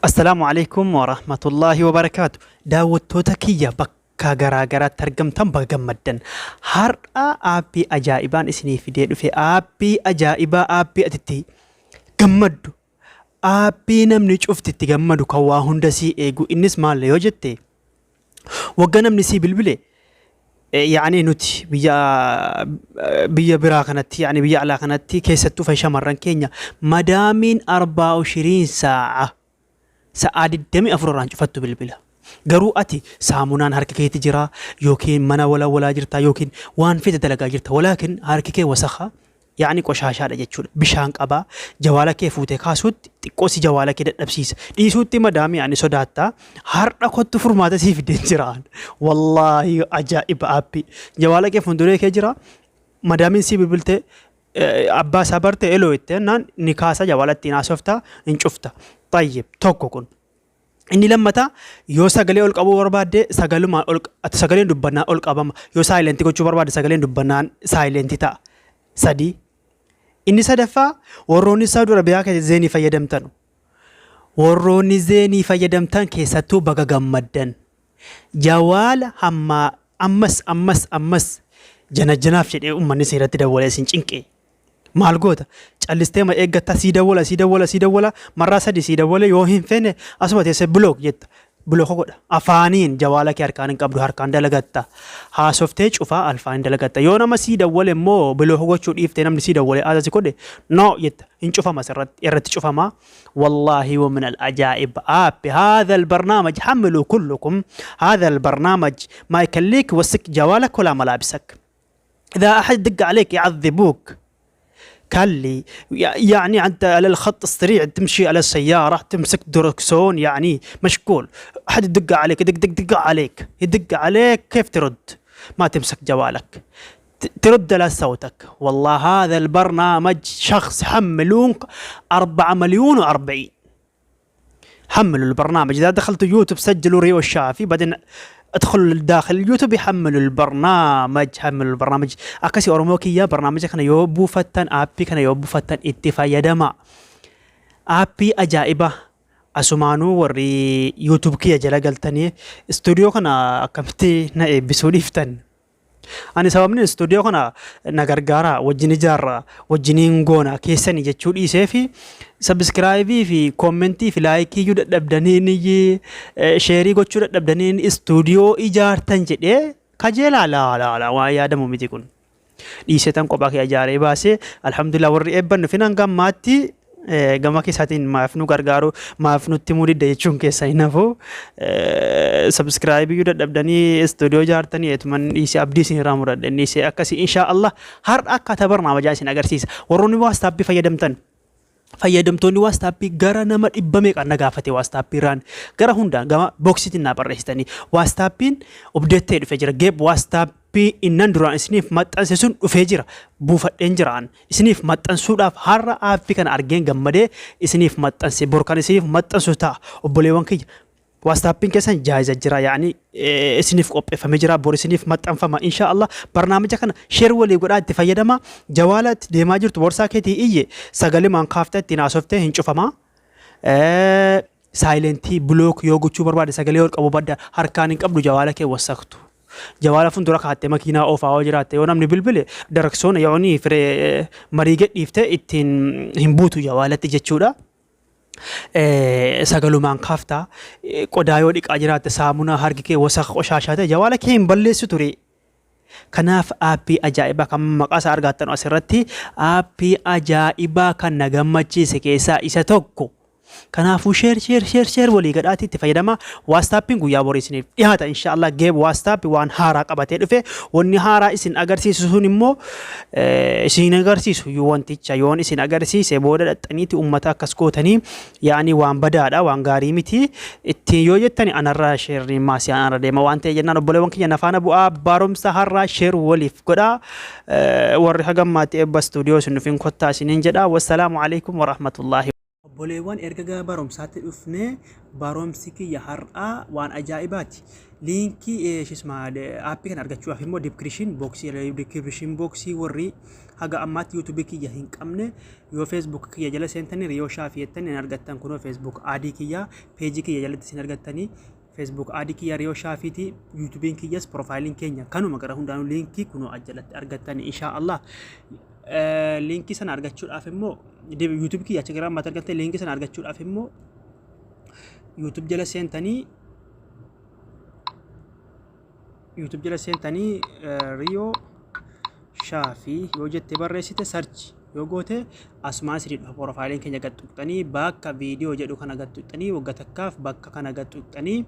Assalaamu alaikum warahmatullaahi wabarakaatu. Daawwattoota kiyya bakka garaa garaatti argamtan baga gammaddan. Har'a aappii ajaa'ibaan isinii fidee dhufe. Aappii ajaa'ibaa, aappii ati itti gammaddu. Aappii namni cufti itti gammadu kan waa hunda sii eegu. Innis maal yoo jette, wagga namni sii bilbile, yaani nuti biyya biraa kanatti, yaani biyya alaa kanatti, keessattuu fa shamarran keenya madaamiin arbaa ushiriin saa'a, sa'aa 24 irraan cufattu bilbila. Garuu ati saamunaan harka keetti jira, yookiin mana wala walaa jirta, yookiin waan fete dalagaa jirta, walaakin harki kee wasakha, yaani qoshaashaadha jechuudha. Bishaan qabaa jawaala kee fuutee kaasuutti xiqqoo si jawaala kee dadhabsiisa. Dhiisuutti madaamii ani sodaatta. Har'a kottu, furmaata sii fideen jiraan. Wallaahi ajaa'iba aappii. Jawaala kee fuulduree kee jira. Madaamiin sii bilbiltee abbaa isaa barte eloo itti jennaan ni kaasa, jawaala ittiin haasofta, hin cufta. Tayyib, tokko kun. Inni lammataa, yoo sagalee ol qabuu barbaadde sagalumaan ol ati sagaleen dubbannaan ol qabama. Yoo silent gochuu barbaadde sagaleen dubbannaan silent ta'a. Sadii. Inni sadaffaa, warroonni Saudi Arabiyaa keessa Zeenii fayyadamtan. Warroonni Zeenii fayyadamtan keessattuu baga gammaddan. Jawaala hammaa ammas ammas ammas janajjanaaf jedhee uummanni seeratti dawwalee isin cinqee. Maal goota? Callistee ma eeggatta, sii dawwala, sii dawwala, sii dawwala, marraa sadii sii dawwale, yoo hin feene asuma teessee block jetta. Block godha. Afaaniin jawaala kee harkaan hin qabdu, harkaan dalagatta. Haasoftee cufaa alfaaniin dalagatta. Yoo nama sii dawwale immoo block gochuu dhiiftee namni sii dawwale asasi godhe, no jetta. Hin cufama, sirratti irratti cufama. والله ومن العجائب آب هذا البرنامج. حملوا كلكم هذا البرنامج، ما يكليك وسك جوالك ولا ملابسك. إذا أحد دق عليك يعذبوك كلي، يعني أنت على الخط السريع تمشي على السيارة، تمسك دركسون، يعني مشغول، أحد يدق عليك، يدق دق دق عليك، يدق عليك، كيف ترد؟ ما تمسك جوالك، ترد على صوتك. والله هذا البرنامج شخص حملون 4 مليون و40. حملوا البرنامج. اذا دخلتوا يوتيوب سجلوا ريو الشافي، بعدين ادخلوا داخل اليوتيوب يحملوا البرنامج، حملوا البرنامج. Akkasi Oromoo kiyya, barnaamija kana yoo buufattan, aappii kana yoo buufattan, itti fayyadama. Aappii ajaa'iba. Asumaanuu warri YouTube kiyya jala galtanii istuudiyoo kana akkamitti na eebbisuu dhiiftan? Ani sababni istuudiyoo kana na gargaara, wajjin ijaarra, wajjiniin goona keessanii jechuu dhiisee fi subscribe fi comment fi like iyyuu dadhabdanii, share gochuu dadhabdanii istuudiyoo ijaartan jedhee kajeelaa laa laa laa, waan yaadamu miti kun. Dhiisee tan kophaa kee ijaaree baasee, alhamdulillah, warri eebban dhufin hanga ammaatti gama keessaatiin maaf nu gargaaru, maaf nutti himuu didda jechuun keessa hin hafu. Subscribe iyyuu dadhabdanii istuudiyoo ijaartanii eetuman dhiisee, abdii isin irraa muradhe, dhiisee. Akkasii inshaa Allah har'a akkaataa barnaamijaa isin agarsiisa. Warroonni WhatsApp fayyadamtan, fayyadamtoonni WhatsApp gara nama dhibba meeqaan na gaafate. WhatsApp irraan gara hundaan gama boxiitiin naa barreessitanii, WhatsAppiin update ta'ee dhufee jira. Geeb WhatsApp innan duraan isiniif maxxanse sun dhufee jira, buufadheen jiraan isiniif maxxansuudhaaf. Har'a aappii kana argeen gammadee isiniif maxxanse. Bor kan isiniif maxxansu ta'a. Obboleewwan kiyya, WhatsAppiin keessan jaayiza jira, yaani isiniif qopheeffamee jira, bor isiniif maxxanfama insha Allah. Barnaamija kana share walii godhaa, itti fayyadama. Jawaala itti deemaa jirtu, borsaa keetii iyye, sagalee kaaftee ittiin haasoftee hin cufamaa. Silent, block yoo gochuu barbaade, sagalee ol qabu badda harkaan hin qabdu, jawaala kee wasaktu. Jawaala fuuldura kaattee makiinaa oofaa yoo jiraatte, yoo namni bilbile daraksoona yoonii firee marii gadhiiftee ittiin hin buutu jawaalatti jechuudha. Sagalumaan kaaftaa, qodaa yoo dhiqaa jiraatte, saamunaa harki kee wasaka qoshaashaa ta'e jawaala kee hin balleessu ture. Kanaaf aappii ajaa'ibaa kan maqaa isaa argattan asirratti, aappii ajaa'ibaa kan na gammachiise keessaa isa tokko. Kanaafuu share, share, share, share walii gadhaatti itti fayyadama. WhatsAppiin guyyaa borii isiniif dhiyaata inshaallah. Geeb WhatsApp waan haaraa qabatee dhufe. Wanni haaraa isin agarsiisu sun immoo isin agarsiisu yoo wanticha yoon isin agarsiise booda dhaxxaniiti uummata akkas gootanii, yaani waan badaadha, waan gaarii miti. Ittiin yoo jettani anarra sheerriin maasii anarra deema waan ta'e jennaan, obboleewwan kiyya, nafaana bu'aa. Barumsa har'aa share waliif godhaa. Warri hagammaatti eebba istuudiyoo isin dhufin kottaa isiniin jedha. Wassalaamu alaikum warahmatullaahi. Obboleewwan, erga gara barumsaatti dhufnee, barumsi kiyya har'aa waan ajaa'ibaati. Liinkii shisma aappii kana argachuudhaaf immoo description box, description box warri haga ammaatti yuutuubii kiyya hin qabne, yoo Facebook kiyya jala seentanii Riyoo Shaafii jettanii hin argattan. Kunoo Facebook aadii kiyya peejii kiyya jalatti isin argattanii, Facebook aadii kiyya Riyoo Shaafiiti. Yuutuubiin kiyyas piroofaayiliin keenya kanuma. Gara hundaanuu liinkii kunoo jalatti argattanii, inshaa Allah. Liinkii sana argachuudhaaf immoo yuutuubii kiyya achi gara ammaatti argattanii, liinkii sana argachuudhaaf immoo YouTube jala seentanii, YouTube jala seentanii Riyoo Shaafii yoo jette barreessite, search yoo goote, asumaan isinii dhufa. Piroofaayiliin keenya gad tuqxanii, bakka viidiyoo jedhu kana gad tuqxanii, wagga takkaaf bakka kana gad tuqxanii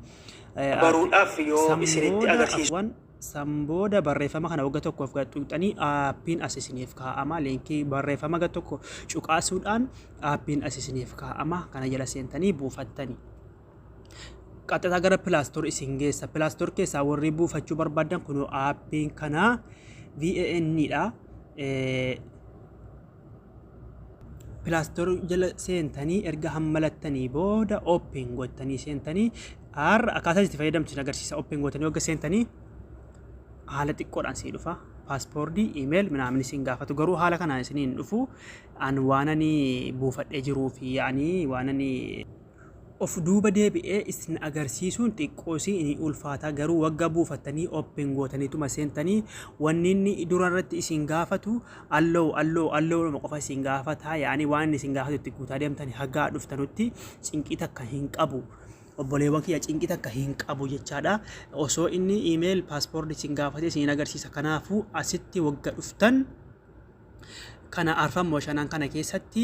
baruudhaaf yoo isinitti agarsiisu. San booda barreeffama kana wagga tokkoof gad tuqxanii aappiin as isiniif kaa'ama. Liinkii barreeffama gad tokko cuqaasuudhaan aappiin as isiniif kaa'ama. Kana jala seentanii buufattanii. Qaxxataa gara Play Store isin geessa. Play Store keessaa warri buufachuu barbaadan kunoo aappiin kanaa VAN dha. Play Store jala seentanii erga hammalattanii booda open gootanii seentanii, har'a akkaataa itti fayyadamtu isin agarsiisa. Open gootanii wagga seentanii haala xiqqoodhaan sii dhufa. Paaspoortii, email minaamin isin gaafatu, garuu haala kanaan isiniin dhufu. An waan ani buufadhee jiruu fi yaani waan ani of duuba deebi'ee isin agarsiisuun xiqqoosii ni ulfaata. Garuu wagga buufattanii open gootaniituma seentanii, wanni inni dura irratti isin gaafatu allow, allow, allow qofa isin gaafata. Yaani waan inni isin gaafatu itti guutaa deemtanii hagaa dhuftanutti cinqii takka hin qabu. Obboleewwan kiyya, cinqii takka hin qabu jechaadha. Osoo inni email, paaspoortii isin gaafate isin agarsiisa. Kanaafuu asitti wagga dhuftan kana arfan moo shanan kana keessatti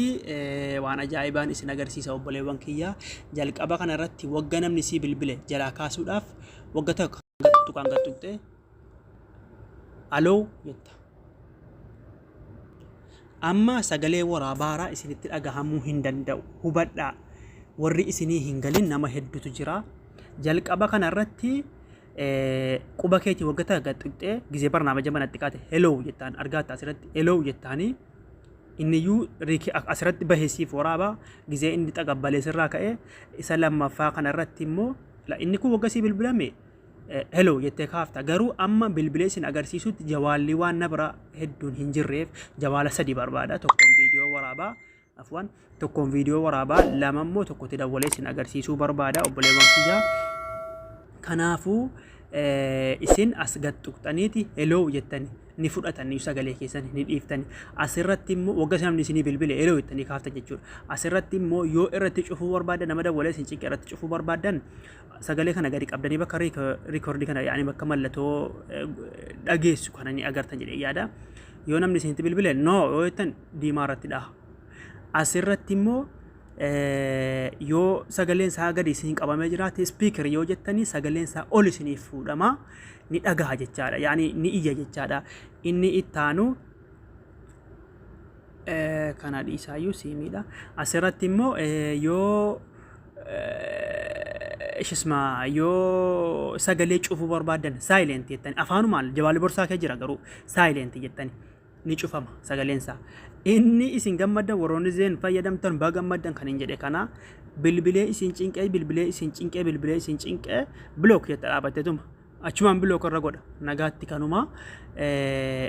waan ajaa'ibaan isin agarsiisa, obboleewwan kiyya. Jalqaba kana irratti wagga namni sii bilbile jalaa kaasuudhaaf wagga tokko tuqaan gad tuqxe aloo jetta. Amma sagalee waraabaaraa isinitti dhagahamuu hin danda'u. Hubadhaa. Warri isinii hin galin nama hedduutu jira. Jalqaba kana irratti quba keetii wagga takka gad tuqxee gizee barnaamaja manatti qaate hello jettaan argaatta. Asirratti hello jettaanii inniyyuu asirratti bahee siif waraabaa. Gizee inni xaqabbalee sirraa ka'ee, isa lammaffaa kana irratti immoo inni kun wagga sii bilbilame hello jettee kaafta. Garuu amma bilbilee isin agarsiisutti jawaalli waan na bira hedduun hin jirreef jawaala sadi barbaada. Tokkoon viidiyoo waraabaa, afwan, tokkoon viidiyoo waraabaa, lama immoo tokkotti dawwalee isin agarsiisuu barbaada, obboleewwan kiyyaa. Kanaafuu isin as gad tuqxaniiti hello jettani ni fudhatanii sagalee keessan ni dhiiftani. Asirratti immoo wagga namni isinii bilbile hello jettanii kaaftan jechuudha. Asirratti immoo yoo irratti cufuu barbaadan, nama dawwalee isin cinqe irratti cufuu barbaadan, sagalee kana gadi qabdanii bakka riikoordii kana, yaani bakka mallattoo dhageessu kana ni agartan jedhee yaada. Yoo namni isinitti bilbile no yoo jettan diimaa irratti dhaha. Asirratti immoo yoo sagaleen isaa gadi isin qabamee jiraate, speaker yoo jettanii, sagaleen isaa ol isiniif fuudhama, ni dhagaha jechaadha, yaani ni iyya jechaadha. Inni ittaanu kana dhiisaayyuu siimiidha. Asirratti immoo yoo ishisma yoo sagalee cufuu barbaadan silent jettani afaanumaan, jawaalli borsaa kee jira garuu, silent jettani ni cufama sagaleen isaa. Inni isin gammaddan, warroonni Zain fayyadamtan baga gammaddan kan hin jedhe kana, bilbilee isin cinqee, bilbilee isin cinqee, bilbilee isin cinqee, block jetta dhaabatteetuma. Achumaan block irra godha. Nagaatti kanuma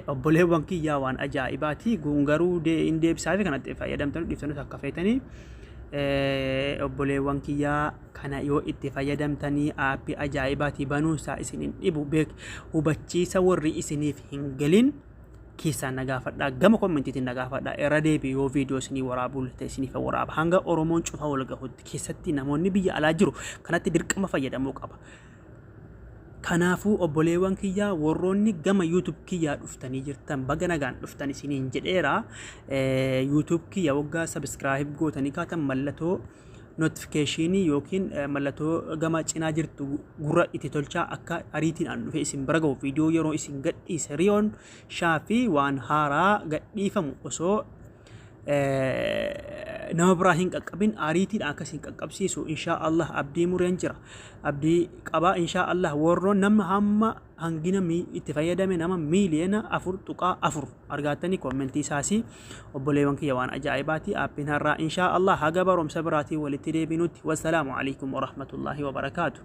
obboleewwan kiyyaa, waan ajaa'ibaati. Garuu hin deebisaa fi kanatti fayyadamtan dhiiftanus akka feetanii. Obboleewwan kiyyaa, kana yoo itti fayyadamtanii aappii ajaa'ibaati, banuunsaa isin hin dhibu. Beek hubachiisa, warri isiniif hin galin keessaan na gaafadhaa, gama kommentiitiin na gaafadhaa. Irra deebi yoo viidiyoo isinii waraabuu ta'e isiniif waraaba. Hanga Oromoon cufa wal gahutti keessatti namoonni biyya alaa jiru kanatti dirqama fayyadamuu qaba. Kanaafuu obboleewwan kiyyaa, warroonni gama YouTube kiyyaa dhuftanii jirtan, baga nagaan dhuftan isiniin jedheera. YouTube kiyya waggaa subscribe gootanii kaatan mallattoo notification yookiin mallattoo gama cinaa jirtu gurra itti tolchaa, akka ariitiin an dhufe isin bira gahu viidiyoo yeroo isin gadhiise. Riyoon Shaafii waan haaraa gadhiifamu osoo nama biraa hin qaqqabin ariitiidhaan akka isin qaqqabsiisu inshaa Allah abdii mureen jira, abdii qabaa inshaa Allah. Warroon nama hamma hangina itti fayyadame nama 4.4 miiliyoona argaattanii koommentii isaasii, obboleewwan kiyya, waan ajaa'ibaati aappiin har'aa. Inshaa Allah haga barumsa biraatiin walitti deebinutti, wassalaamu alaikum warahmatullaahi wabarakaatu.